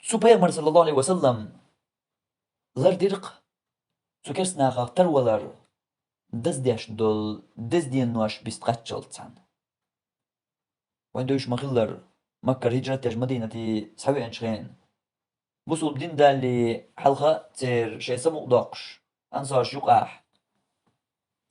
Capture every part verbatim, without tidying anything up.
Цу пайхамар, саллаллаху Ӏалайхи ва саллам, лардира-кх цу керста нахах тарвалар даздеш долу деза денош бист кхаччалц цхьаьна. Вайн дуьйш ма-хиллара, Маккара хӀиджрат деш Мадинате схьавеанчу хенахь, бусулба дин далале хьалха церан шайн самукъадоккхуш, ансарш юкъахь,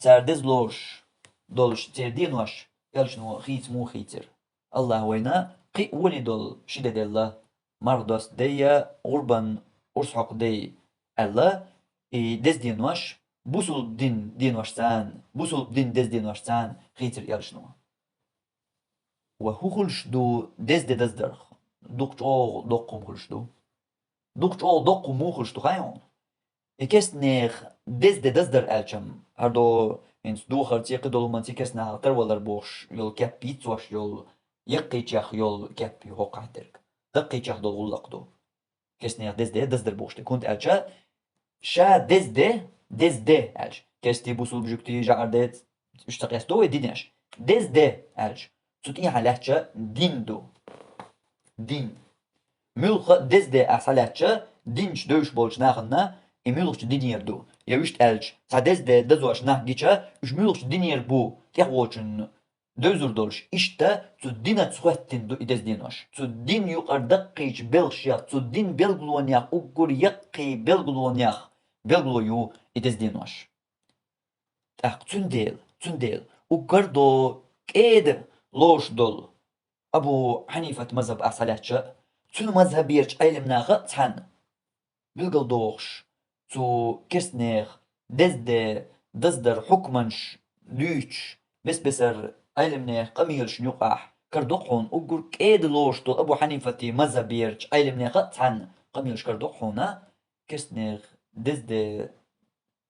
цара деза лоруш долуш церан денош элчано хийца муха хийцира? АллахӀа вайна кхин а волий долу ши де делла: марха доста де я гӀурбан урс хьокху де, аьлла, и деза денош бусулба дин деношца, бусулба дин деза деношца хийцира элчано. Ва хӀун хуьлуш ду деза де даздарх? Дукха чӀогӀа доккха хӀума хуьлуш ду. Дукха чӀогӀа доккха хӀума муха хуьлуш ду хаьий хьуна? И керстанех деза де даздар аьлча-м, хӀара до хӀинца духарца, кхидолу хӀуманца керста нахах тарвалар бохуш йолу кеп йицвеш йолу, яккхийчех йолу кеп ю хӀокхахь дерг. Даккхийчех долу гӀуллакх ду керстанех деза де даздар бохуш дерг. ХӀунда аьлча ша деза де, деза де аьлча, керстий, бусулба, жуьгтий, жӀардий, уьш ца къесто вай динеш. Деза де аьлча, цу тӀехьа лаьттача дин ду. Дин. Муьлхха а деза де ахь схьалаьттача, динчу девзаш болчу нахана и муьлххачу динера ду. Я вуьшта аьлча, цхьа деза де дазош нах гича, уьш муьлххачу динера бу тӀехволчунна девзар долуш. Иштта цу динаца хӀоьттина ду и деза денош. Цу дин юкъара даккхийчу белхашех, цу дин белгалонех, уггар яккхий белгалонех белгало ю и деза денош. ТӀаккха цундела, цундела уггар до кӀеда лоруш долу Абу Хьанифат мазхаб ахь схьалаьттача, цуьнан мазхаберчу Ӏелимнаха а цхьаьна билгалдохуш, цу керстанех деза де даздар хьукманаш дуьйцуш, бес-бесара Ӏелимнехан къамелашна юкъахь карадо-кх хьуна уггар кӀеда лоруш долу Абу Хьанифатан мазхаберчу Ӏелимнехан а цхьаьна къамелаш карадо-кх хьуна, керстанех деза де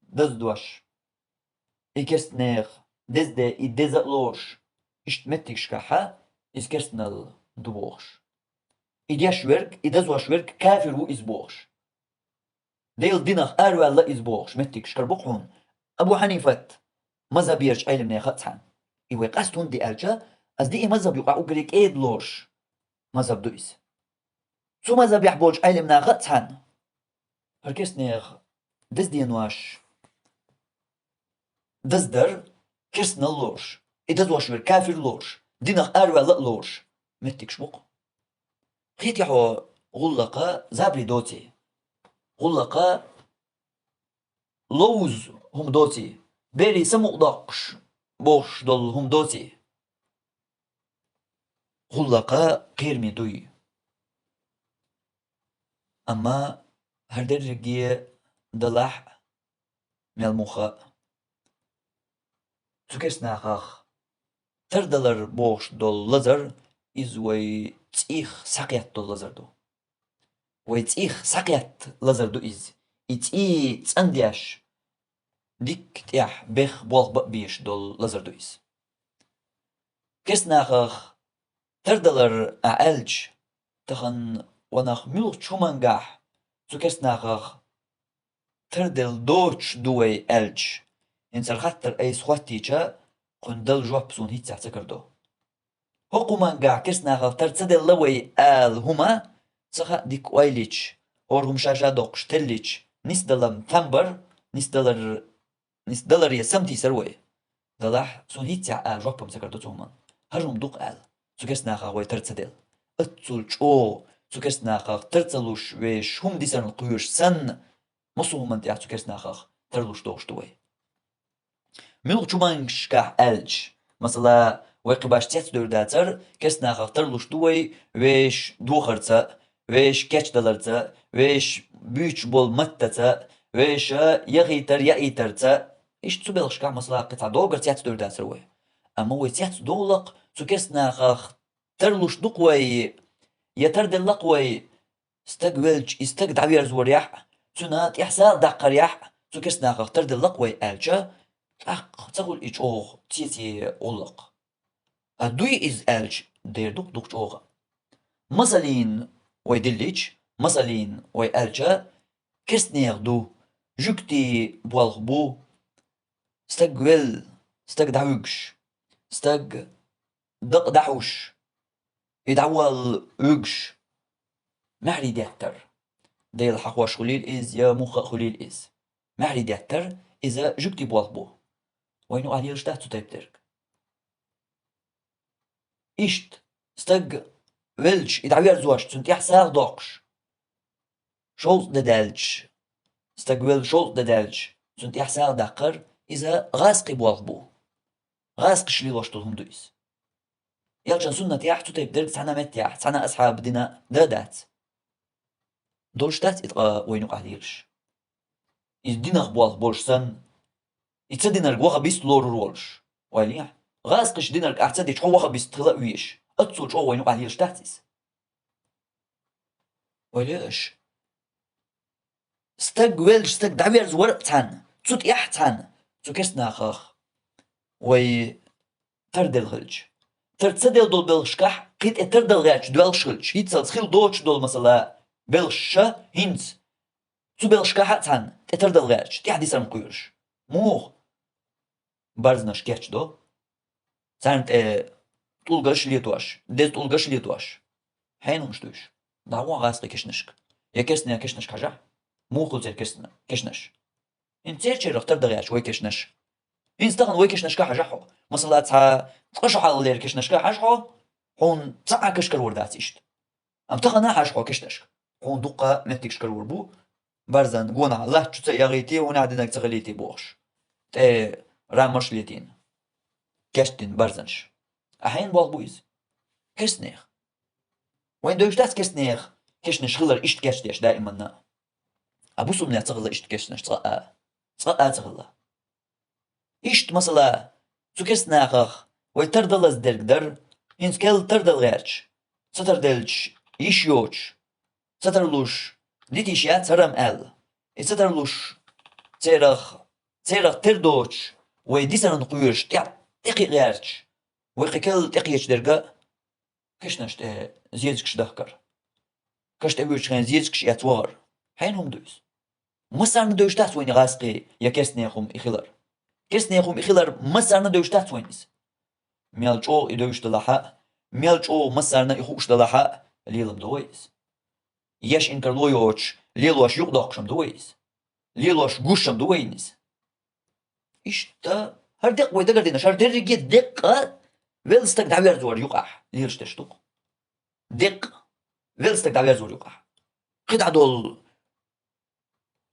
даздош, и керстанех деза де и деза а лоруш, иштта меттигашкахьа иза керстанал ду бохуш. И деш верг, и дазош верг кафир ву иза бохуш. Делан динах араваьлла иза бохуш меттигаш карадо хьуна Абу Хьанифат мазхаберчу Ӏелимнеха а цхьаьна. И вай къаста хӀунда ди аьлча, аса диъ мазхаб юкъахь уггаре кӀеда лоруш мазхаб ду иза. Цу мазхабехь болчу Ӏелимнаха а цхьаьна хӀара керстанех деза денош даздар керстанал лоруш, и дазош верг кафир лоруш, динах араваьлла а лоруш меттигаш бу-кх. Хетий хьо гӀуллакха забаре доций? ГӀуллакха ловза хӀума доций? Берийн самукъадоккхуш бохуш долу хӀума доций? ГӀуллакха кхераме дуй. Амма хӀара дерриге далахь а, мел муха а, цу керстанахах тардалар бохуш долу лазар, иза вай цӀийх схьакхетта долу лазар ду. Вай цӀийх схьакхетта лазар ду иза. И цӀий цӀандеш, дикка тӀехь бех болх бан а безаш долу лазар ду иза. Керстанахах тардалар ахь аьлча, тахана ванах муьлххачу хӀумангахь цу керстанахах тарделла доцуш ду вай аьлча, хӀинца хӀара хаттар айса хӀоттийча, кхунна дала жоп суна хӀинццехь ца карадо. ХӀокху хӀумангахь керстанахах тар ца делла вай ала хӀума ца хаьа дика ойла йича, хӀора хӀума ша-ша доккхуш теллича, нисдалар там бар, нисдалар, нисдаларе саматийсар вай. Далахь, суна хӀинццехь ала жоп-м ца карадо цу хӀуманна. ХӀара хӀума ду-кх ала, цу керстанахах вай тар ца делла. Аццул чӀогӀа цу керстанахах тар ца луш вешан хӀума дисарна кхоьруш санна, массо а хӀуманна тӀехь цу керстанахах тар луш догӀуш ду вай. Муьлххачу хӀуманашкахь аьлча, масала, вай кхин башха цец а девр дацара, керстанахах тар луш ду вай вешан духарца, вешан кечдаларца, вешан буьйцуш болу маттаца, вешан яхийтар яийтарца. Иштта цу белхашкахь, масала, кхин цхьа догара цец а девр дацара вай. Амма вай цец а довла-кх, цу керстанахах тар луш ду-кх вай, я тарделла-кх вай, стаг велча, и стаг дӀаверзорехь а, цуьнан тӀехь сагӀа даккхарехь а, цу керстанахах тарделла-кх вай аьлча, тӀаккха ца хуьлу и чӀогӀа цеций гӀуллакх. Ткъа дуй иза аьлча, дер ду-кх дукха чӀогӀа. Масална вай диллича, масална вай аьлча, керстанех ду, жуьгтий болх бу, стаг велла, стаг дӀавуьгуш, стаг дакъа дӀахьуш, и дӀаволла вуьгуш, маьхьарий деттар. Дела хьахош хуьлийла иза, я муха а хуьлийла иза. Маьхьарий деттар, иза жуьгтий болх бу. Вайна юкъахь лелаш дац цу тайпа дерг. Иштта, стаг велча, и дӀаверзош, цунна тӀехь сагӀа доккхуш, шовзткъа де даьлча, стаг велла шовзткъа де даьлча, цунна тӀехь сагӀа даккхар, иза гӀазкхий болх бу. ГӀазкхаша лелош долу хӀума ду иза. Элчан суннатехь цу тайпа дерг цхьана а меттехь, цхьана а асхьаба дина дан а дац. Долуш дац и ткъа вайна юкъахь лелаш. Иза динах болх болуш санна, и ца динарг ваха бист лорур волуш. Ойла е, гӀазкхаша динарг ахь ца дича, хьо ваха бист хила а везаш. Оццул чӀогӀа вайна юкъахь лелаш дац иза. Ойла е аша. Стаг велча, стаг дӀаверза вара а цхьаьна, цу тӀехь а цхьаьна, цу керстанахах вай тарделла хилча. Тар ца делла долу белхашкахь кхин тӀе тардала гӀерташ доьлхуш хилча, хӀинццалц хила доцуш долу, масала, белхаш ша хӀинца, цу белхашкахь а цхьаьна тӀе тардала гӀерташ, тӀаьхьа дисарна кхоьруш. Муха? Барзанаш кечдо. Царна тӀе тӀулгаш летош, деза тӀулгаш летош. Хьенан хӀумаш ду уьш? ДӀагӀо гӀазкхийн кешнашка. Я керстанийн кешнашка хьажахь. Муха хуьлу церан керстан-, кешнаш? ХӀинца церан чарах тардала гӀерташ вай кешнаш. ХӀинца тахана вай кешнашка хьажахь хьо. Масала, цхьа цкъа шо хьалха леррина кешнашка хьажа хьо, хьуна цхьа а каш карор дац иштта. Амма тахана хьажа хьо кешнашка. Хьуна дуккха а меттигаш карор бу, барзан гонах латта чу ца эгӀийти, хӀунда динарг ца хилийти бохуш. ТӀе рамаш летийна. Кечдина барзанаш. А хьенан болх бу иза? Керстанех. Вайна девзаш дац керстанех кешнаш хилар иштта кечдеш даиманна. А бусулбанех ца хилла иштта кешнаш цкъа а. Цкъа а ца хилла. Иштта, масала, цу керстанахах вай тардалаза дерг дара, хӀинца кел тардала гӀерташ, ца тарделча йиш йоцуш, ца тарлуш, дита йиш яц хӀара-м аьлла. И ца тарлуш, церах, церах тера доцуш, вай дисарна кхоьруш, тӀе-, тӀекхиа гӀерташ, вай кхин кел тӀекхеча дерга кешнаш тӀе зезагаш дахкар. Каш тӀе воьдучу хенахь зезагаш эцна вахар. Хьенан хӀума ду иза? Массарна девзаш дац вайна гӀазкхийн я керстанех хӀума и хилар. Керстанех хӀума и хилар массарна девзаш дац вайна иза. Мел чӀогӀа и девзаш далахь а, мел чӀогӀа массарна и хууш далахь а, лелам ду вай иза. Еш инкарло йоцуш, лелош юкъадоккхуш-м ду вай иза. Лелош гуш-м ду вайна иза. Иштта, хӀара деккъа вай дагардина, хӀара дерриге деккъа велла стаг дӀаверзор юкъахь лелаш дерш ду-кх. Деккъа велла стаг дӀаверзор юкъахь. КхидӀа долу,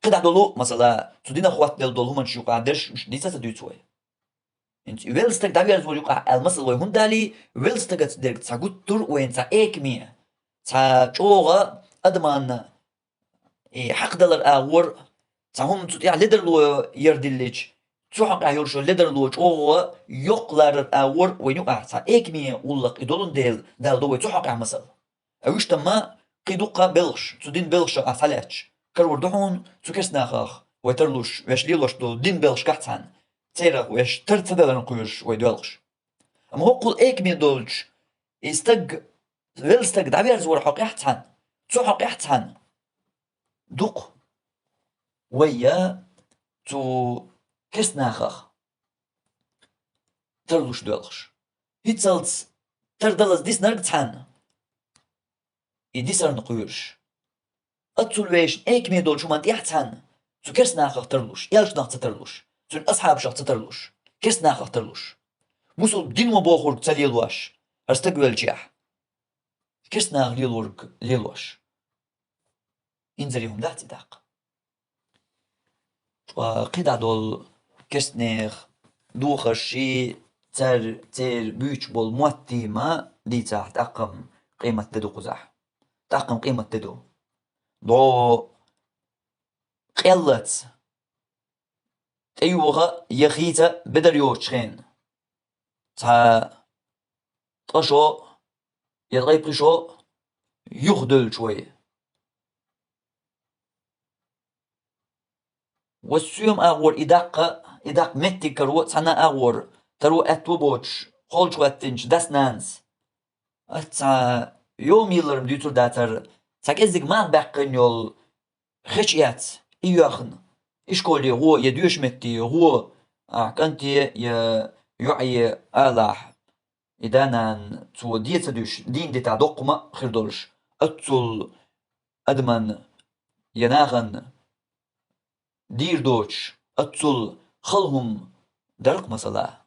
кхидӀа долу, масала, цу динах хӀоттаделла долу хӀуманаш юкъахь дерш уьш дийца а ца дуьйцу вай. ХӀинца и велла стаг дӀаверзор юкъахь аьлла масал вай хӀунда далий, велла стагаца дерг цхьа гуттар а вайна цхьа экаме, цхьа чӀогӀа адаманна и хьакхадалар агӀор, цхьа хӀума цу тӀехь ледарло яр диллича, цу хьокъехь йолуш йолу ледарло чӀогӀа йоккха ларар агӀор вайна юкъахь цхьа экаме гӀуллакх и долун дела, Дала до вай цу хьокъехь масал. Ӏуьш тамма кхин дуккха а белхаш, цу дин белхашах ахь схьалаьтташ, карор ду хьуна цу керстанахах вай тарлуш, веш лелош долу дин белхашкахь цхьаьна, церах веш тар ца даларна кхоьруш вай доьлхуш. Амма хӀоккхул экаме долчу и стаг, велла стаг дӀаверзавар хьокъехь цхьаьна, цу хьокъехь цхьаьна дукха вай я цу керстанахах тарлуш доьлхуш. ХӀинцалц тардалаза диснарг цхьаьна, и дисарна кхоьруш. Аццул вешан экаме долчу хӀуманна тӀехь цхьаьна, цу керстанахах тарлуш, элчанах ца тарлуш, цуьнан асхьабашах ца тарлуш, керстанахах тарлуш. Бусулба дино бохург ца лелош, хӀара стаг веллачехь, керстанаха лелорг лелош. Инзаре хӀума дац и даккха. Ткъа кхидӀа долу керстанех духарший, цар, церан буьйцуш болу моттий ма дийцахь, тӀаккха-м къемат де ду кхузахь. ТӀаккха-м къемат де ду. Догу къеллаца тӀеюха я хийца бедар йоцучу хенна, цхьа ткъа шо я ткъе пхи шо юхадевлча вай. Ва соьма агӀор и даккха, и даккха меттиг каро цхьана агӀор, таро аьтто боцуш, холчу хӀоьттинчу дас-нанас. Ас цхьа йома йиллар-м дуьйцур дацара, цхьа кӀеззиг маха баьккхина йолу хеча эц, и йоьхна, и школе гӀо, я доьшуш метте гӀо, ахь кӀанте я йоӀе алахь, и да-нана цо де ца дуьсуш, дийна дитахь доккха хӀума а хир долуш, оццул адаман я нахана дийр доцуш, оццул хала хӀума дар-кх, масала.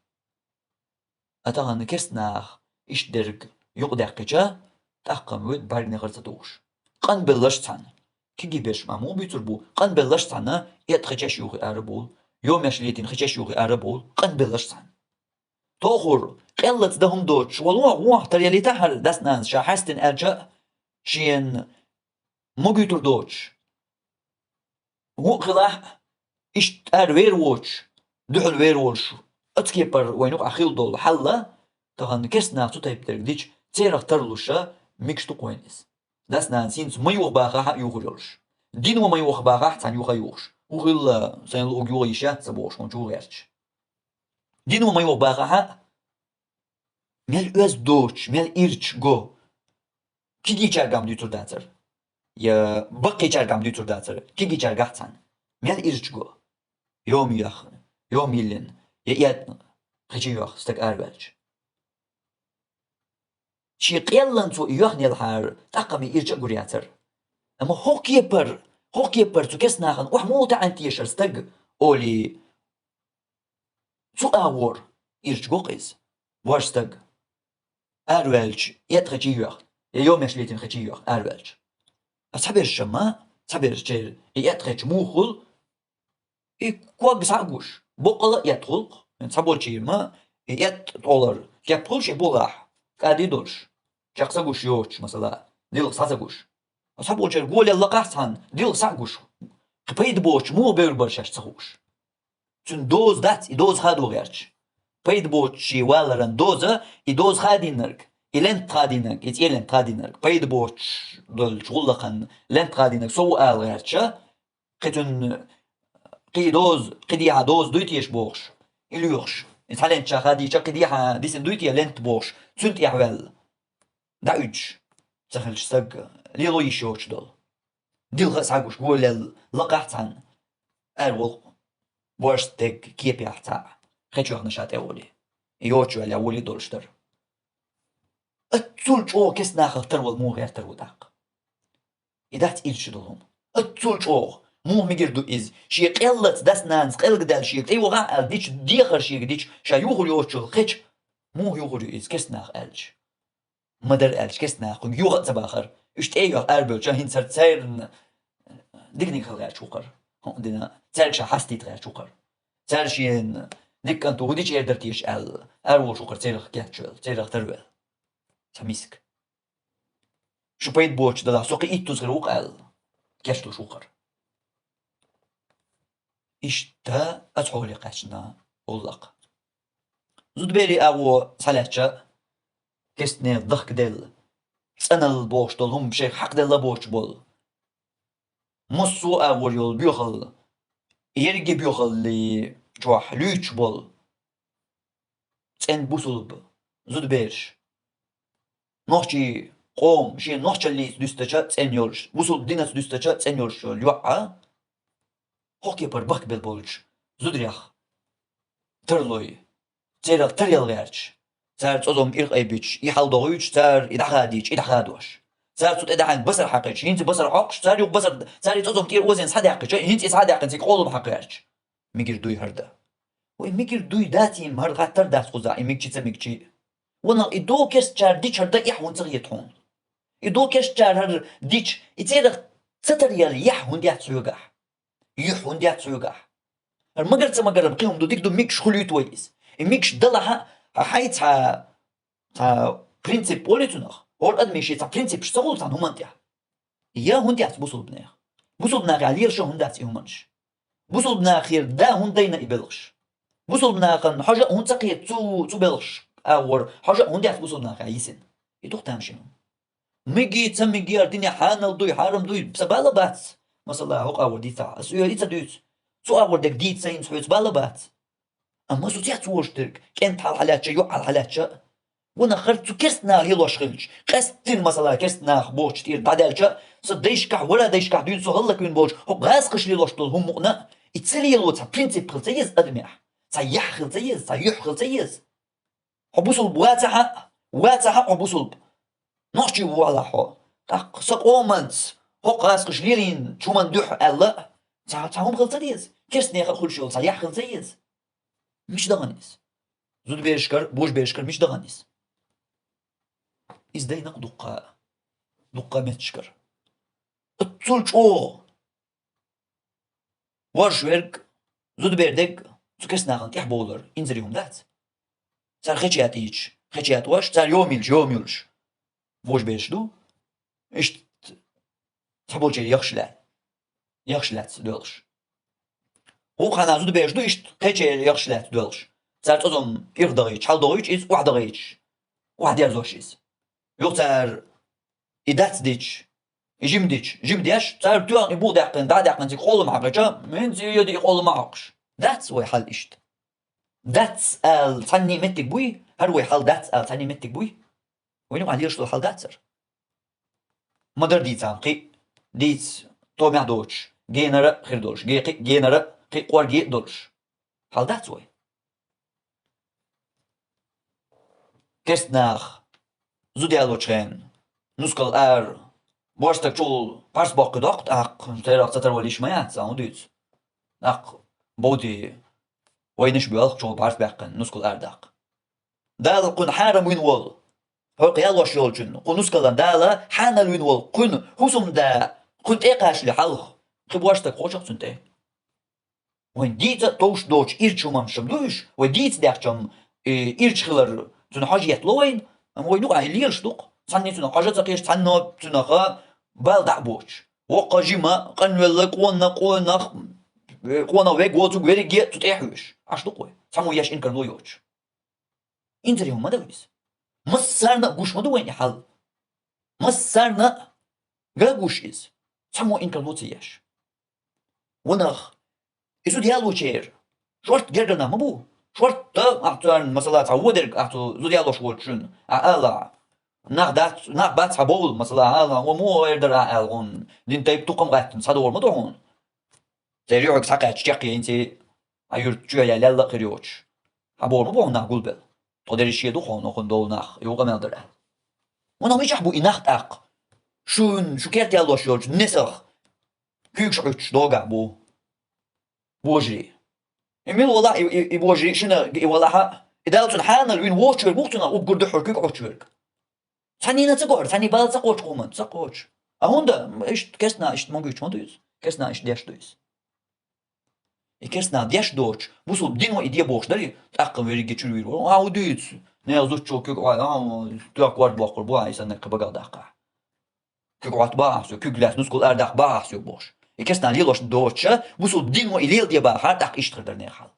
А тахана керста наха иштта дерг юкъадаьккхича, тӀаккха-м вуьйцу бӀаьргана хар ца тухуш. Къанбелларш цхьаьна. Кегий берш ма муха буьйцур бу, къанбелларш цхьаьна, этӀа кхечеш юхи ара бовла, йомеш летийна кхечеш юхи ара бовла, къанбелларш цхьаьна. Тохур, къеллаца дан хӀума доцуш, вала вон, вон тара ялийта хьара дас-нанас ша хьаьстина аьлча а, шена ма гуьйтур доцуш. Вон хилахь а, иштта ара вер воцуш, дуьхьал вер волуш, оцу кепара вайна юкъахь хилла долу хьал а, тахана керста наха цу тайпа дерг дича, церах тарлуша мегаш ду-кх вайна иза. Дас-нанас хӀинца ма юха бахахь а юхур йолуш. Дино ма юха бахахь а цхьаьна юха юхуш. ХӀун хилла, сайн луъург юха йиш яц ца бохуш, хӀунча ву гӀерташ. Дино ма юха бахахь а, мел оьзда доцуш, мел ирча го. Кегийчаьрга-м дуьйцур дацара. Я баккхийчаьрга-м дуьйцур дацара. Кегийчаьргахь цхьаьна. Мел ирча го. Йома йоьхна, йома йиллина, я этӀа кхечи йоьхна стаг араваьлча. Шен къелланца и йоьхна елхьара, тӀаккха-м и ирча а гур яцара. Амма хӀокху кепара, хӀокху кепара цу керста нахана охьа муха таьӀна тешара стаг, олий, цу агӀор ирча го-кх иза, вожа стаг. Араваьлча, этӀа кхечи йоьхна, я йомеш летийна кхечи йоьхна, араваьлча. А цхьаберш-м, цхьаберш чер, и этӀа кхечи муха хуьлу, и ког схьа а гуш, боккъала а этӀа хуьлу-кх, цхьаболчеран-м, и этӀа тӀолара кеп хуьлу шен болахь, кӀади долуш, чекх ца гуш йоцуш, масала, дилха схьа ца гуш. А цхьаболчеран голел лакхахь цхьаьна, дилха схьа а гуш, кхин пайда боцуш муха бевр бара шаьш ца хууш. Цуьнан доза дац, и доза хадо гӀерташ. Пайда боцуш шен валаран доза, и доза хадийнарг, и лента хадийнарг, и цӀен лента хадийнарг, пайда боцуш долчу гӀуллакхан лента хадийнарг со ву ала гӀерташ, кхин цуьнан, кхин и доза, кхин дехьа доза дуй теша бохуш, и лоьхуш. И цхьа лента ша хадийча, кхин дехьа дисина дуй те лента бохуш, цуьнан тӀехь ваьлла. ДӀауьдуш ца хилча стаг, лело йиш йоцуш долу. Дилха а схьагуш, голел лакхахь цхьаьна, ара волу-кх вожа стаг кепехь цхьаъ, кхечоьхна ша тӀе а волий, йоцуш ваьлла волий долуш дара. Оццул чӀогӀа керста нахах тарвала муха гӀертар ву тӀаккха? И дац ирча долу хӀума. Оццул чӀогӀа. Муха мегар ду иза? Шен къеллаца дас-нанас къелга даьлла шега тӀе йогӀахь аьлла дича, дехар шега дича, ша юхур йоцучул кхеча, муха юхур ю иза керста наха аьлча? Ма-дарра аьлча, керста наха кхуьнга юха а ца бахара. Уьш тӀе а йоьхна арабевлча, хӀинца цара церан диканиг хила гӀерташ ву-кх хӀара. ХӀун дина, цаьрга ша хьастийта гӀерташ ву-кх хӀара. Цара шена дика кӀант ву, хӀун дича эр дара теша аьлла, ара волуш ву-кх хӀара церах кечвелла, церах тарвелла. Цхьа миска. Шу пайда боцуш далахь, со кхин иттуза хир ву-кх аьлла, кечлуш ву-кх хӀара. Иштта оцу хьоле кхаьчна гӀуллакх. Зудаберийн агӀо схьалаьцча, керстанех дахкаделла, цӀаналла бохуш долу хӀума шайх хьакхаделла боцуш болу, массо а агӀор йолу боьхалла, ерриге боьхаллин чохь луьйчуш болу цӀена бусулба зудабераш. Нохчийн къоман шен нохчаллица дуьстича цӀена йолуш, бусулба динаца дуьстича цӀена йолуш йолу йоӀ а, хӀокху кепара бахкабелла болчу зударех тарлой, церах таръяла гӀерташ, цара цӀозом кӀира къайбича, и хьаладохуьйтуш, цара и дӀахадийча, и дӀахадош. Цара цу тӀе дахьанга басар хьакхуьйтуш, хӀинца и басар хьокхуш, цара юха басар, цара и цӀозом кӀира озийна схьадаьккхича, хӀинца и схьадаьккхина цига къоллам хьакхаьрча. Мегар дуй хӀара дан? Вай мегар дуй дац, и хӀара гӀаттар дац кхузахь, и мегчи ца мегчи. Ванах, и докерчара дича хӀара дан эхь хӀунда ца хета хьуна? И докерчара хӀара дича, и церах ца таръяла яхь хӀунда яц хьоьгахь? Юьхь хӀунда яц хьоьгахь? ХӀара магар ца магар кхин хӀума ду, дика ду, мегаш хуьлуьйту вай иза. И мегаш далахь а, хьайн цхьа, цхьа принцип олий цунах. ХӀора адамийн шен цхьа принципаш ца хуьлу цхьана хӀуманна тӀехь. Я хӀунда яц бусулбанех? Бусулбанахехь лелаш хӀунда дац и хӀуманаш? Бусулбанахера да хӀунда дайна и белхаш? Бусулбанахана хьожа а хӀунда ца кхета цу, цу белхаш агӀор, хьожа а хӀунда яц бусулбанахехь йисина? И ду-кх тамашийна хӀума. Меги, ца меги, хӀара динехь хьанал дуй, хьарам дуй, сан бала бац. Масала, хӀокху агӀор дийцахь, ас оьху и ца дуьйцу. Цу агӀор дерг дийца сан хӀинца хьоьца бала бац. Амма со цец вожуш дерг, кӀентан хьал хьалаьцча, йоӀ хьал хьалаьцча, ванах, хӀара цу керстанаха лелош хилча, къаьсттина, масала, керстанаха бохучу тӀера дӀадаьлча, сан дайшкахь, вара дайшкахь дуьйна со хӀаллаквина болчу хӀокху гӀазкхаша лелош долу хӀума мукъана, и ца лело цхьа принцип хила ца еза адамехь, цхьа яхь хила ца еза, цхьа юьхь хила ца еза. Хьо бусулба вацахь а, вацахь а хьо бусулба. Нохчи ву валахь хьо. ТӀаккха сан къоманца, хӀокху гӀазкхаша лелийна чуман дуьхьа аьлла, цхьа, цхьа хӀума хила ца деза. Керстанехан а хуьлуш йолу цхьа яхь хила ца еза. Мича дахана иза? Зудаберашкара, божаберашкара мича дахана иза? Иза дайна-кх дуккха, дуккха метташкара. Оццул чӀогӀа вожаш верг, зудабер дерг цу керстанахана тӀехь бовлар инзаре хӀума дац. Цара хеча ятӀа йича, хеча ятӀа ваш, цара йома йилча, йома йолуш. Вожабераш ду. Иштта цхьаболчеран яхаш лаьцна, яхаш лаьцна доьлхуш. Вукху хьанна зудабераш ду иштта кхечеран яхаш лаьцна доьлхуш. Цара цӀозом ирх дахийча, хьал дахийча, иза охьа дахийча, охьа дерзош иза. Юха цара и дац дича, и жима дича, жима деш, цара тоьхна и бух даьккхина, дӀа а даьккхина, цига къоллам хьакхича, хӀинца и йода и къоллам а хьокхуш. Дац вай хьал иштта. Дац ала цхьанне меттиг буй, хӀара вай хьал дац ала цхьанне меттиг буй? Вайна юкъахь лелаш долу хьал дац хӀара. Ма-дарра дийцахьа кхин а, дийца томехь доцуш, генара а хир долуш, ге-, кхин а генара а, кхин а кӀорге а долуш. Хьал дац вай. Керста нах зуда ялочу хенахь, нускал ара, божа стаг чухула пхьарс боккхуьйту тӀаккха, церах ца тарвала йиш ма яц, сан хӀун дуьйцу? ТӀаккха бовди вайнаш боьлху чухула пхьарс баьккхина, нускал ара даккха. Дала кхуьнан хьарам вина волу, хьо кху ялош йолчун, кху нускалан Дала хьанал вина волу кхуьнан хӀусамда, кхуьнан тӀе а кхачале хьалха, кхин божа стаг кхочу-кх цунна тӀе. Вайн дийца а товш доцу ирча хӀуманаш-м ду уьш, вай дийца даьхча-м, и ирча хилар цуьнан хьожа еттало вайна, амма вайна юкъахь и лелаш ду-кх. Цхьанне цуьнан хьожа а ца кхеташ, цхьанне цуьнах бала дӀа а боцуш. Воккха жима, къанвелла, къонна, къонах, э, къонах верг воцург верриге а цу тӀе а хьоьжуш. Аш ду-кх вай, цхьаммо еш инкарло йоцуш. Инзаре хӀума ма ду иза. Массарна а гуш ма ду вайна и хьал. Массарна а га гуш иза. Цхьаммо инкарло ца еш. Ванах, и зуда ялочеран шорта гергара нах ма бу. Шорта ахь царна, масала, цхьа вон дерг ахь цу зуда ялош волчунна ахь алахь, нах дац, нах бац хьан бовла, масала, ахь алахь, вон муха эр дара ахь аьлла, хьуна дина тайпа тукхам гӀаттина схьадогӀур ма ду хьуна. Церан юьхьиг схьакхаьчча чекхъенций, хьан юьрта чоь яьлла а хир йоцуш. Хьан боху ма боху нах гулбелла. Тхо дерриш шен ду хьуна, хьуна долу нах, юха къамел дара аьлла. Ванах мичахь бу и нах тӀаккха? Шуна, шу керта ялош йолчу несах куьйгаш Ӏуьттуш догахь бу. Божарий. И мила валахь, и, и, и божарий шина и валахьа, и Дала цуьнан хьанал вина воцуш верг ву-кх цунах уггар дуьххьара куьг Ӏуттуш верг. Цхьаннена ца гохьура, цхьанне бала ца кхочу хӀуманна, ца кхочу. А хӀунда иштта керстанах иштта ма гуьйцу ма ду иза, керстанах иштта деш ду иза. И керстанах деш доцуш, бусулба дино и де бохуш дарий, тӀаккха верриге чуьра вийр вара. А, хӀун дуьйцу? Нехан зудчо куьг Ӏой, а, тоьхна корта боккхур бу, а, и санна кхин багах даккхахь. Куьг Ӏотта бахахь соь, куьг лаьцна нускал ара даккха бахахь соь бохуш. И керстанах лелош доцуша, бусулба дино и леладе бахахьара, тӀаккха иштта хир дара нехан хьал.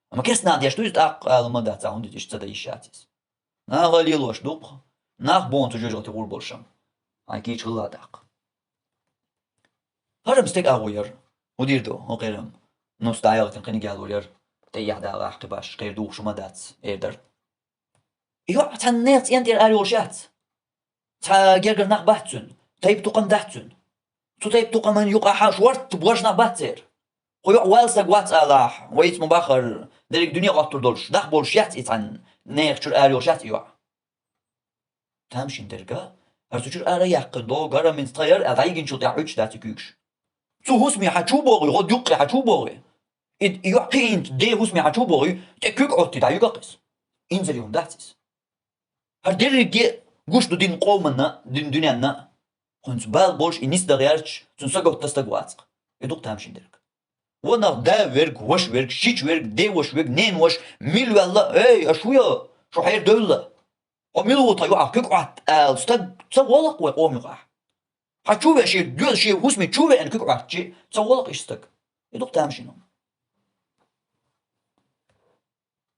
Амма керстанах деш ду иза тӀаккха ала ма дац, а хӀунда иза иштта ца дан йиш яц иза. Наха лелош ду-кх, нах боху цу жоьжахати гӀур болуш-м. Хьайн кийча хилла тӀаккха. ХӀара-м стеган агӀо яра. ХӀун дийр ду, хӀун кхерам? Нус дӀаяхийтина кхиниг ялор яра. ТӀеяхьа дагӀахь кхин баш, кхера духуш ма дац, эр дара. ЙоӀ цхьана нехан цӀен тӀера ара йолуш яц. Цхьа гергара нах бац цуьнан, тайпа тукхам дац цуьнан. Цу тайпа тукхаман юкъахь шорта божа нах бац церан. Кху йоӀ вала стаг вац алахь, вайца ма бахара, дерриг дуьне гӀоттур долуш, нах болуш яц и цхьана, нехан чуьра ара йолуш яц и йоӀ. Тамашийна дерг а, хӀара цу чуьра ара яьккхина догу, хӀара минца тхан яра аьлла, дӀайигинчул тӀаьхьа Ӏуьттуш дац и куьйгаш. Цу хӀусаме хьан чу богӀий, гӀо дуккхе хьан чу богӀий? И, и йоӀ кхиийнчу ден хӀусаме хьан чу богӀий, тӀе куьг Ӏоттий дӀайуьгу-кх иза. Инзаре хӀума дац иза. ХӀара дерриге а гуш ду дин къоманна, дин дуьненна. ХӀинца бала болуш и ницкъ дан гӀерташ, цуьнан сагатта стаг вац-кх. И ду-кх тамашийна дерг. Ванах да верг, ваша верг, шича верг, ден ваша верг, ненан ваша, мила ваьлла, эй, аша ву йо, шу хьерадевлла. Хьо мила ву тхан юкъахь куьг Ӏотта ала стаг ца волу-кх вай къоман юкъахь. Хьан чу веа шен доьза, шен хӀусаме чу веана куьг Ӏоттачи, ца волу-кх иштта стаг. И ду-кх тамашийна хӀума.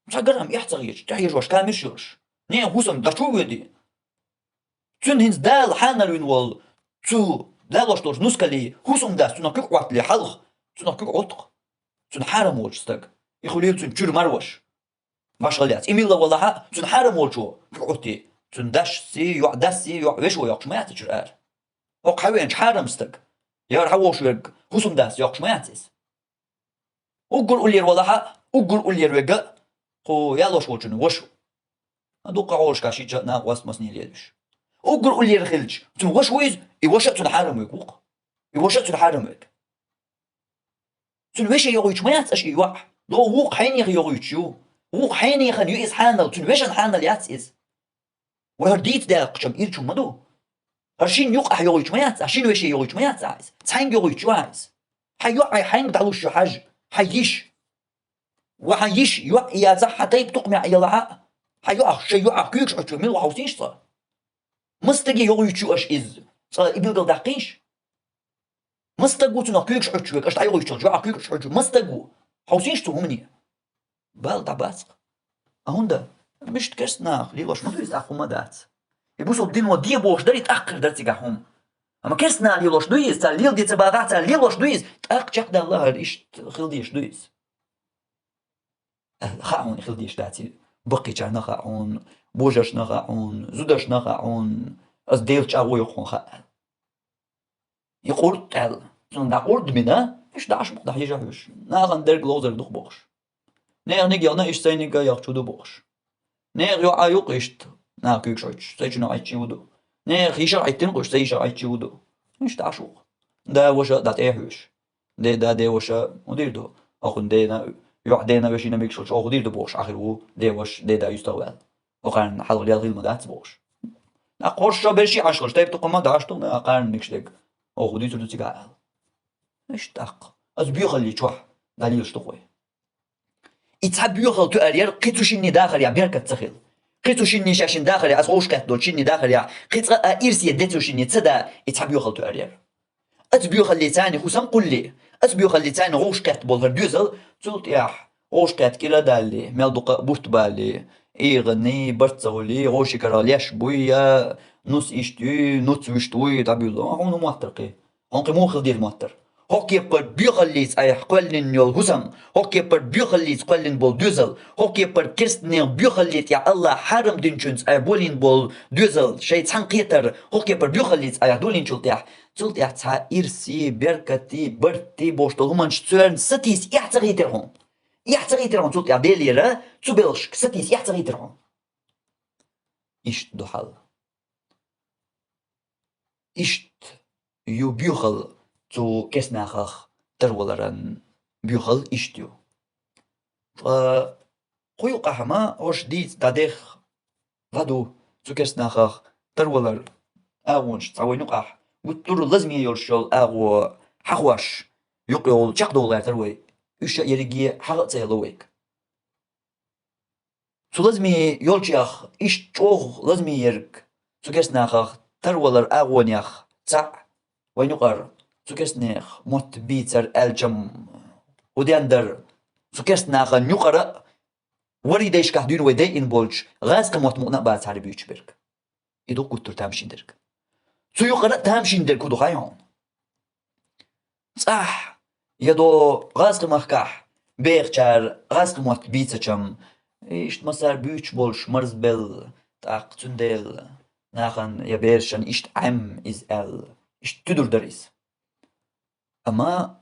Цхьа гара-м эхь ца хеташ, тӀехьежош камерш йолуш. Нехан хӀусам дӀа чу а воьдий. Цуьнан хӀинца Дала хьанал вина волу, цу далош долчу нускале хӀусамдас цунах куьг Ӏоттале хьалха, цунах куьг Ӏотту-кх. Цуьнан хьарам волчу стаг. И хуьлийла цуьнан чуьра марваш. Башхалла яц. И милла валахьа, цуьнан хьарам волчо куьг Ӏоттий. Цуьнан дашций, йоӀ дасций, йоӀ вешо йоккхуш ма яц и чуьра ара. ХӀокху хьан веанчу хьарамстаг, яра хьан вовш верг, хӀусамдас йоккхуш ма яц иза. Уггар уллера валахьа, уггар уллера вега, кху ялош волчун ваша. Дуккха гӀолашка шича а накъост массане лелаш. Уггар уллера хилча, цуьнан ваша ву иза, и ваша а цуьнан хьарам верг ву-кх. И ваша цуьнан хьарам верг. Цуьнан вешин йогӀуьйтуш ма яц аша и йоӀ. Ло, вукху хьенехан йогӀуьйтуш ю. Вукху хьенехан ю иза хьанал, цуьнан вешан хьанал яц иза. Вай хӀара дийца даьккхачам ирчун ма ду. ХӀара шина юкъахь йогӀуьйтуш ма яц ахь, шина вешин йогӀуьйтуш ма яц ахь иза. Цхьаьнга йогӀуьйтуш ю ахь иза. Хьан йоӀ хьаьнга дӀалуш ю хьажа, хьан йиш. Ва хьан йиш, йоӀ яцахь, хьан тайп-тукхамехь ялахь а, хьан йоӀах, шайн йоӀах куьйгаш Ӏочу мила ву хьовсийша цкъа? Маса стаге йогӀуьйтуш ю аша иза? Цкъа и билгал даккхийша? Маса стаг ву цунах куьйгаш Ӏочу верг, аша дӀайогӀуьйтуш йолчу йоӀах куьйгаш Ӏочу? Маса стаг ву? Хьовсийша цу хӀумане? Бала дӀабац-кх. А хӀунда? Мишта керста нах лелош ма ду иза, тӀаккха хӀума дац. И бусалба дино де бохуш дара, и тӀаккха хир дара цигахь хӀума. Амма керста нах лелош ду иза, цара леладе ца багӀахь, цара лелош ду иза, тӀаккха чекхдалла хӀара иштта хила дезаш ду иза. Аьлла, хаьа хьуна хила дезаш дац и, баккхийчарна хаьа хьуна, божаршна хаьа хьуна, зударшна хаьа хьуна, аса Делан чӀагӀо ю-кх хьуна хаьа аьлла. И къурд аьлла. Цунна дӀакъурд бина, иштта дӀа аш бу-кх, дӀахьежа хьуьш. Нахана дерг ловзар ду-кх бохуш. Нехан ниг яхна, иштта сайниг а яхчу ду бохуш. Нехан йоӀа ю-кх иштта, наха куьйгаш Ӏочуш, сайчунах Ӏайтчи ву ду. Нехан йишах Ӏиттина-кх уьш, сайн йишах Ӏайтчи ву ду. Иштта Ӏаш ву-кх. Да, ваша дӀатӀехьуьш. Де, да, де, ваша, хӀун дийр ду? Оха хӀун дена, йоӀ дена, вешина мегаш хилча, оха хӀун дийр ду бохуш, ахир ву, де, ваша, де, да, юьстах ваьлла. Оха кхарна хьалха лел хила ма дац бохуш. Нах кхорша берши Ӏаш хилча, тайп-тукхам ма даш ду, нах кхарна мегаш дерг. Оха хӀун дуьйцур ду цигахь аьлла. Иштта тӀаккха. Аса боьхалли чохь дӀалелаш ду-кх вай. И цхьа боьхал тоьар яра, кхин цу шинне дахарехь беркат ца хила. Кхин цу шинне шаьшшинна дахарехь, аса вовшахкхетта долчу шинне дахарехь, кхин цкъа а ирсе де цу шинне ца да, и цхьа боьхал тоьар яра. Аса боьхаллица царна хӀусам кхуллий, аса боьхаллица царна вовшахкхетта болу хӀара доьзал, цул тӀехь вовшахкхетта кӀира а даллий, мел дукха а бутт баллий, эгӀаний, барт ца хуьлий, вовшийн карахь леш буй я, нус иштта юй, нуц вуьшта вуй, дӀабуьллу. Хьуна хӀун моттар кхин? Хьуна кхин муха хила деза моттар? ХӀокху кепара боьхаллица айхьа кхоьллина йолу хӀусам, хӀокху кепара боьхаллица кхоьллина болу доьзал, хӀокху кепара керстанийн боьхаллица тӀехь АллахӀа хьарам динчуьнца айхьа болийна болу доьзал, шайн цхьаьна кхетар, хӀокху кепара боьхаллица айхьа долийначул тӀехь, цул тӀехь цхьа ирсий, беркатий, бартий бохуш долу хӀуманаш царна сатийса эхь ца хийтира хьуна? Эхь ца хийтира хьуна цул тӀехь Делера, цу белхашка сатийса эхь ца хийтира хьуна? Иштта ду хьал. Иштта ю боьхал цу керстанахах тарваларан боьхал иштта ю. Ткъа кху юкъахь ма хӀорш дийца дӀадехха, дӀаду цу керстанахах тарвалар агӀонаш цхьа вайн юкъахь, гуттар а лазаме йолуш йолу агӀо хьахош, юкъа йолу чекхдовла гӀертара вай, уьш а ерриге хьагӀ а ца елла вайга. Цу лазаме йолчех иштта чӀогӀа лазаме ерг, цу керстанахах тарвалар агӀонех цхьаъ, вайн юкъара цу керстанех мотт бийцар аьлчам хӀун ден дара, цу керстанахана юкъара а, варий дайшкахь дуьйна вай дайина болчу гӀазкхийн мотт мукъана а бацахьара буьйцуш берг. И ду-кх гуттар а тамашийна дерг. Цу юкъара а тамашийна дерг хӀун ду хаьий хьуна? ЦӀахь я до гӀазкхийн махкахь бехачара гӀазкхийн мотт бийцачам, иштта массара буьйцуш болуш марзбелла, тӀаккха цундела нахана я берашна иштта Ӏемма иза аьлла, иштта туьдур дара иза. Амма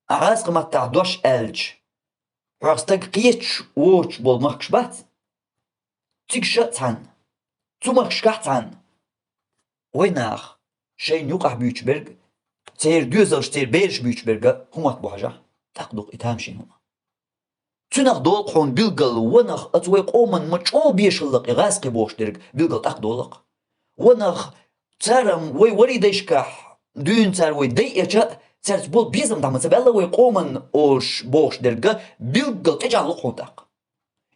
Ахь гӀазкхийн маттахь дош аьлча, хьох стаг кхеташ воцуш болу махкаш бац? Цигахь а цхьаьна, цу махкашкахь а цхьаьна вай наха шайна юкъахь буьйцуш берг, церан доьзалш, церан бераш буьйцуш берг а хӀун мотт бу хьажахь, тӀаккха ду-кх и тамашийна хӀума. Цуьнах долу-кх хьуна билггал, ванах, оцу вай къоман ма чӀогӀа безаш хилла-кх и гӀазкхи бохуш дерг билггал тӀаккха долу-кх. Ванах, цара-м вай варий дайшкахь дуьйна цара вай дайъеча а, цаьрца болу безам дӀа ма ца баьлла вай къоман олуш бохуш дерг а билггал тӀечӀагӀлу-кх хьуна тӀаккха.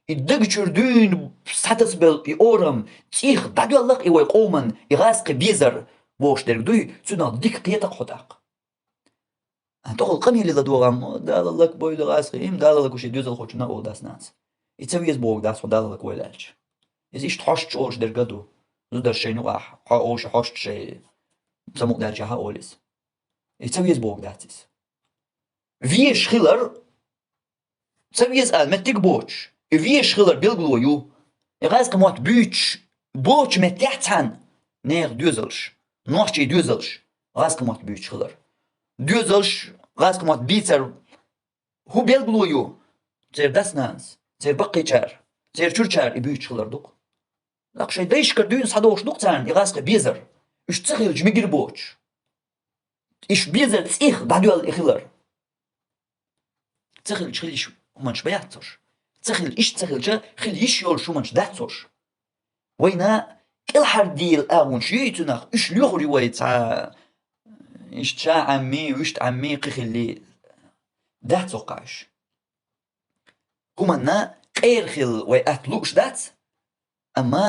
И дагчуьра дуьйна схьатасабелла и орам цӀийх дӀадоьлла-кх и вай къоман, и гӀазкхи безар бохуш дерг дуй, цуьнах дика кхета-кх хьо тӀаккха. ТӀаккха къамеле ладогӀам, Дала лакбойла гӀазкхи, им Дала лакбуш и доьзалхочунна олу дас-нанас. И ца веза бохург дац хьо Дала лакбойла аьлча. Иза иштта хьошт чӀолуш дерг а ду. Зударша шайна юкъахь, хьо овша хьошт шай самукъадаьлча хьан олу иза. И ца веза бохург дац иза. Везаш хилар, ца веза ала меттиг боцуш, и везаш хилар билгало ю. И гӀазкхи мотт буьйцуш боцу меттехь цхьаьна нехан доьзалш, нохчийн доьзалш гӀазкхи мотт буьйцуш хилар. Доьзалш гӀазкхи мотт бийцар хӀун билгало ю? Церан дас-нанас, церан баккхийчара, церан чуьрачара и буьйцуш хилар ду-кх. ТӀаккха шайн дайшкара дуьйна схьадогӀуш ду-кх царна и гӀазкхи безар, уьш ца хилча мегар боцуш. Иш безар цӀих дӀадоьлла и хилар. Ца хилча хила йиш хӀуманаш ба яц уж. Ца хила, иштта ца хилча хила йиш йолуш хӀуманаш дац уж. Вайна кӀелхьардийла агӀонаш юй цунах, уьш лоьхур ю вай цхьа, иштта ша Ӏамми, вуьшта Ӏамми, кхин хилли, дац оккха уьш. ХӀуманна къера хила вай атта лууш дац, амма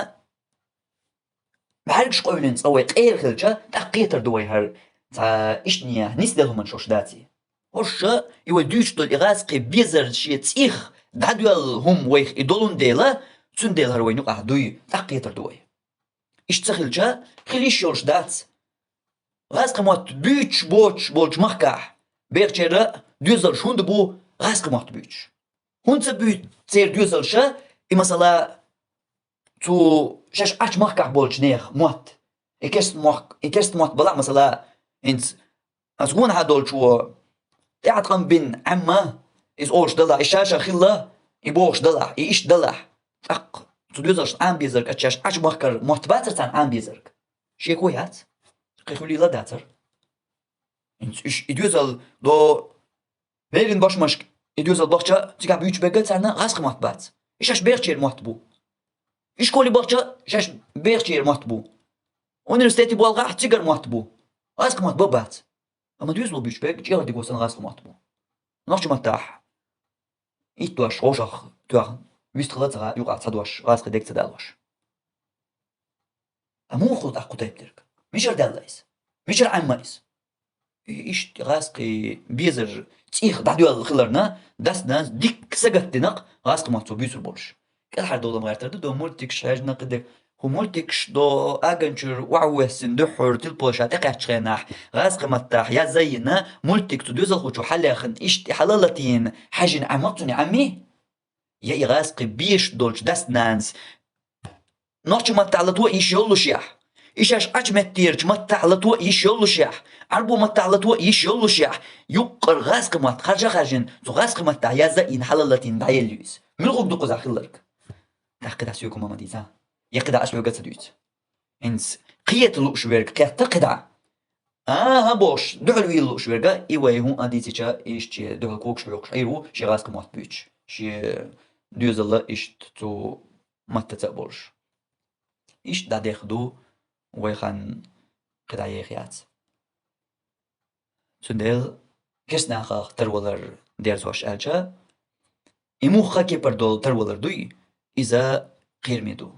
бӀаьргаш къовлина цкъа вай къера хилча, тӀаккха кхетар ду вай хӀара цхьа иштта нехь нисделла хӀуманаш уж даций. ХӀорш и вай дуьйцуш долу и гӀазкхи безар шен цӀих дӀадоьлла хӀума вайх и долун дела, цундела хӀара вайна юкъахь дуй, тӀаккха кхетар ду вай. Иштта ца хилча, хила йиш йолуш дац. ГӀазкхи мотт буьйцуш боцуш болчу махкахь бехачеран доьзалш хӀунда бу гӀазкхи мотт буьйцуш? ХӀунда ца буьйцу церан доьзалша и, масала, цу шаьш Ӏачу махкахь болчу нехан мотт? И керста мохк-, и керста мотт балахь, масала, хӀинца ас гонахьа долчо тӀаьхьа ткъам бина Ӏемма, иза олуш далахь, и ша-ша хилла, и бохуш далахь, и иштта далахь. ТӀаккха цу доьзалшна Ӏамабезарг, аса шаьш Ӏачу махкара мотт бацара царна Ӏамабезарг? Шеко яц. Кхин хуьлийла дацара. ХӀинца уьш и доьзал до Беррина бошмашка и доьзал бахча, цигахь буьйцуш берг царна гӀазкхи мотт бац. И шаьш бехачеран мотт бу. И школе бахча, шаьш бехачеран мотт бу. Университете болхахь, цигара мотт бу. ГӀазкхи мотт бан бац. Амма доьзало буьйцуш берг чӀегӀардиго санна гӀазкхи мотт бу. Нохчийн маттахь итт дош гӀошах тоьхна, вистхила ца гӀа-, юкъахь цхьа дош, гӀазкхи дерг ца далош. Амма муха хуьлу тӀаккха кху тайпа дерг? Мичара даьлла иза? Мичара Ӏемма иза? И иштта гӀазкхи безар цӀих дӀадоьлла хиларна, дас-нанас дикка сагатдина-кх гӀазкхи мотт цо буьйцур болуш. КӀелхьардовла-м гӀертар ду, до мультикаш хьаьжна кхидерг. ХӀу мультикаш до аганчуьра охьавоьссина дуьххьара телефон ша тӀекхаьччу хенахь, гӀазкхи маттахь язйина, мультик цу доьзалхочо хьалаьхна, иштта и хьала а латийна, хьаьжна Ӏемма-кх цунна и Ӏемми? Я и гӀазкхи безаш долчу дас-нанас нохчийн маттахь лато йиш йоллушехь, и шаьш Ӏачу меттехь йолчу маттахь лато йиш йоллушехь, Ӏарбойн маттахь лато йиш йоллушехь, юккъера гӀазкхи мотт харжа а харжина, цу гӀазкхи маттахь язъян хьала а латийна дӀаелла ю иза. Муьлха хӀума ду кхузахь хилларг? ТӀаккха кхидӀа соьга хӀума ма дийца. Я кхидӀа ас хьоьга а ца дуьйцу. ХӀинца кхета лууш верг кхетта кхидӀа. «АхӀа», бохуш, дуьхьал вийла лууш верг, и вай хӀун а дийцича, иштта шен дуьхьал когаш хьоькхуш Ӏийр ву, шен гӀазкхи мотт буьйцуш, шен доьзал а иштта цу маттаца а болуш. Иштта дӀадехна ду вай хан, кхидӀа еха яц. Цундела керста нахах тарвалар дерзош аьлча, и муьлхха кепара долу тарвалар дуй, иза кхераме ду.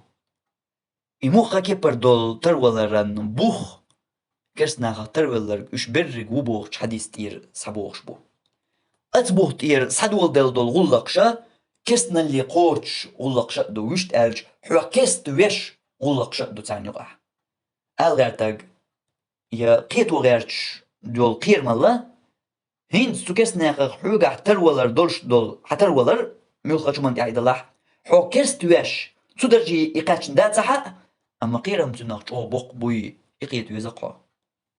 И муьлхха кепара долу тарваларан бух, керста нахах тарвелларг, уьш берриг ву бохучу хьадис тӀера схьабохуш бу. Оцу бух тӀера схьадоладелла долу гӀуллакхаш а керстаналле кхочуш гӀуллакхаш а ду, вуьшта аьлча, хьо керста веш гӀуллакхаш а ду царна юкъахь. Ала гӀертарг, я кхето гӀерташ долу кхерамалла, хӀинца цу керста нахах хьоьгахь тарвалар долуш долу хьан тарвалар, муьлххачу хӀуманна тӀехь и далахь, хьо керста веш, цу дарже и кхаьчна дац ахьа, амма кхерам цунах чӀогӀа боккха буй, и кхета веза-кх хьо.